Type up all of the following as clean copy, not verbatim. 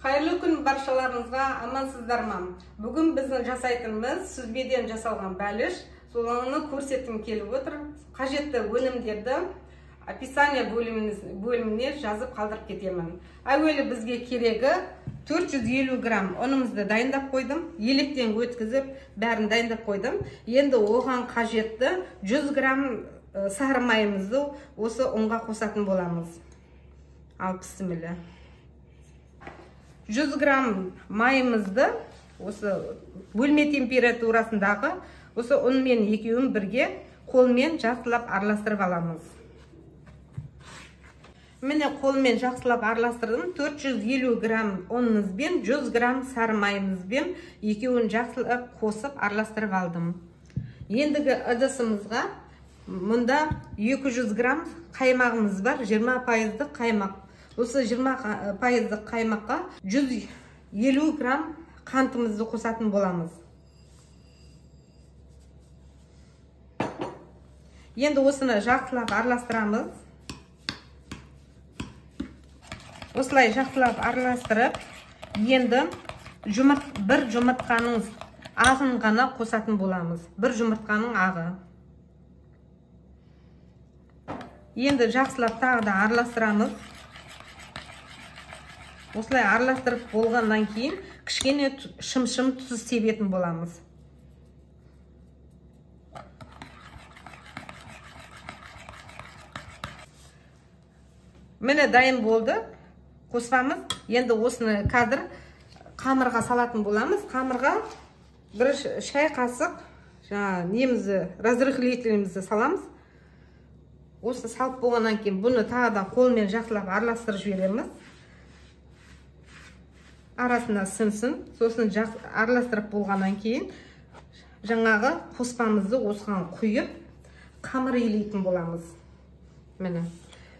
Қайырлы күн баршаларыңызға, амансыздар ма? Бүгін біздің жасайтынымыз сүзбеден жасалған бәліш. Соны көрсеткім келіп отыр. Қажетті өнімдерді описание бөліміне жазып қалдырып кетемін. Әуелі бізге керегі 450 грамм ұнымызды дайындап қойдым. Електен өткізіп, бәрін дайындап қойдым. Енді оған қажетті 100 грамм сары майымызды осы ұнға қосатын боламыз. Ал пісімілі. 100 грамм майымызды осы бөлме температурасындағы осы ұнмен екеуін бірге қолмен жақсылап араластырып аламыз. Міне қолмен жақсылап араластырдым. 450 грамм ұнымызбен 100 грамм сары майымызбен екеуін жақсылап қосып араластырып алдым. Ендігі ыдысымызға мұнда 200 грамм қаймағымыз бар, 20% қаймақ. Осы 20% қаймаққа 150 грамм қантымызды қосатын боламыз. Енді осыны жақсылап араластырамыз. Осылай жақсылап араластырып, енді бір жұмыртқаның ағын ғана қосатын боламыз. Бір жұмыртқаның ағы. Енді жақсылап тағы да араластырамыз. Осылай араластырып болғаннан кейін кішкене шым-шым тұз себетін боламыз. Міне дайын болды. Қоспамыз. Енді осыны қазір қамырға салатын боламыз. Қамырға бір шай қасық жаңа немізді, разрыхлителімізді саламыз. Осыны салып болғаннан кейін бұны тағы да қолмен жақсылап араластырып жібереміз. Арасына сынсын. Сосын араластырып болғаннан кейін жаңағы қоспамызды осыған құйып қамыр илейтін боламыз. Міне.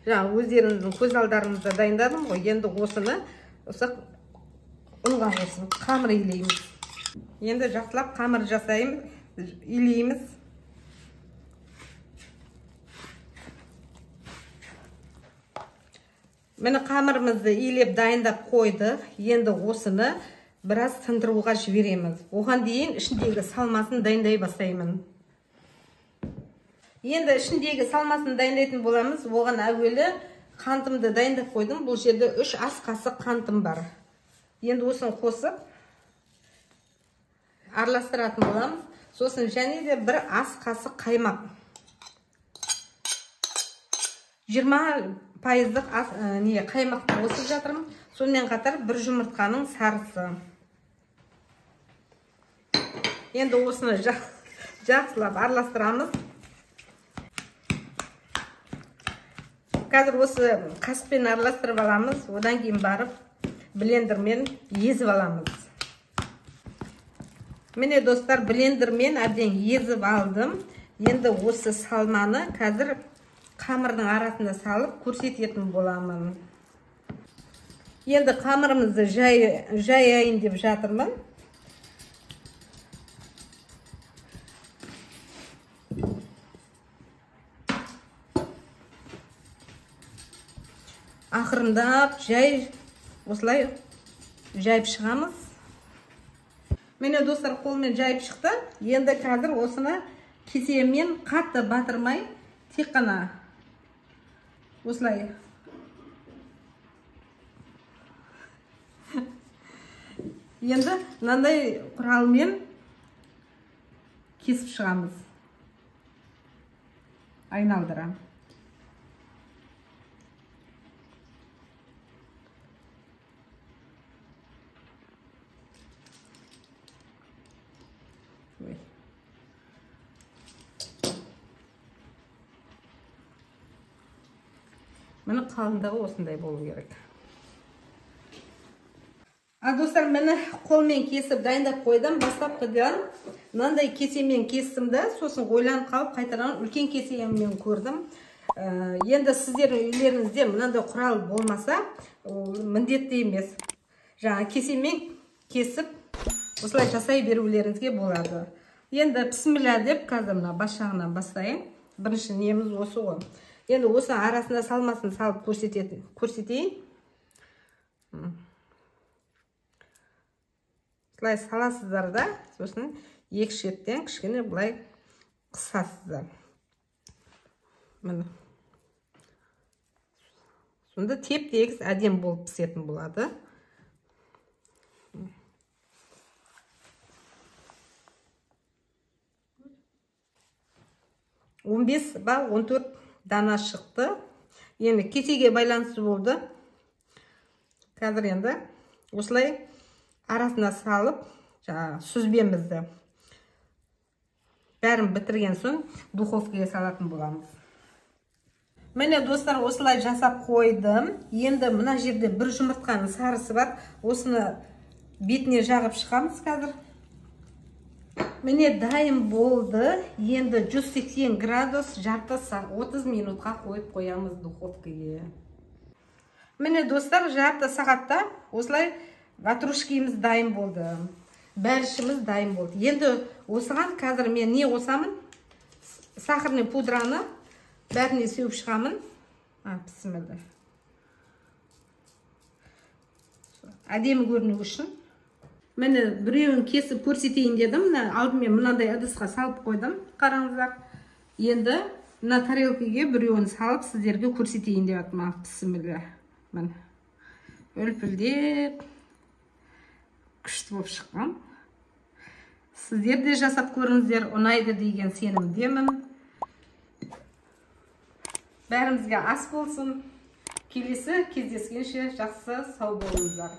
Жаңа өздеріңіздің көз алдарыңызда дайындадым ғой. Енді осыны осы ұнға қосып қамыр илейміз. Енді жақсылап қамыр жасаймыз, илейміз. Міне қамырымызды илеп дайындап қойдық. Енді осыны біраз тындыруға жібереміз. Оған дейін ішіндегі салмасын дайындай бастаймын. Енді ішіндегі салмасын дайындайтын боламыз. Оған әуелі қантымды дайындап қойдым. Бұл жерде 3 ас қасық қантым бар. Енді осыны қосып араластыратын боламыз. Сосын және де 1 ас қасық қаймақ. 20% қаймақты қосып жатырмын. Сонымен қатар бір жұмыртқаның сарысы. Енді осыны жақсылап араластырамыз. Қазір осы қасықпен араластырып аламыз. Одан кейін барып блендермен езіп аламыз. Міне достар, блендермен әбден езіп алдым. Енді осы салманы қазір қамырдың арасына салып көрсететін боламын. Енді қамырымызды жаяйын деп жатырмын. Ақырындап жай осылай жайып шығамыз. Міне достар, қолмен жайып шықты. Енді қазір осыны кесемен қатты батырмай, тек қана осылай енді мынандай құралмен кесіп шығамыз. Айналдыра. Міне қалыңдығы осындай болу керек. Ал достар, міне қолмен кесіп дайындап қойдым. Бастапқыдан мынандай кесемен кестім да, сосын ойланып қалып қайтадан үлкен кесемен көрдім. Енді сіздердің үйлеріңізде мынандай құрал болмаса, ол міндетті емес. Жаңа кесемен кесіп осылай жасай берулеріңізге болады. Енді бісміллә деп қазір мына бас жағынан бастайын. Бірінші неміз осы ғой. Енді осы арасына салмасын салып көрсетейін. Былай саласыздар да, сосын екі шеттен кішкене былай қысасыздар. Міне. Сонда теп-тегіс әдемі болып пісетін болады. Он бес ба 14 дана шықты. Енді кесеге байланысты болды. Қазір енді осылай арасына салып, жаңағы сүзбемізді бәрін бітірген соң духовкаға салатын боламыз. Міне достар, осылай жасап қойдым. Енді мына жерде бір жұмыртқаның сарысы бар. Осыны бетіне жағып шығамыз қазір. Міне дайын болды. Енді 180 градус жарты сағат 30 минутқа қойып қоямыз духовкаға. Міне достар, жарты сағатта осылай ватрушкиміз дайын болды. Бәлішіміз дайын болды. Енді осыған қазір мен не қосамын? Сахарный пудраны бәріне сеуіп шығамын. Бісміллә. Әдемі көріну үшін. Міне біреуін кесіп көрсетейін дедім. Мына алдымен мынандай ыдысқа салып қойдым. Қараңыздар. Енді мына тарелкаге біреуін салып сіздерге көрсетейін деп жатырмын. Бісміллә. Міне. Үлпілдеп күшті болып шыққан. Сіздер де жасап көріңіздер, ұнайды деген сенімдемін. Бәрімізге ас болсын. Келесі кездескенше жақсы, сау болыңыздар.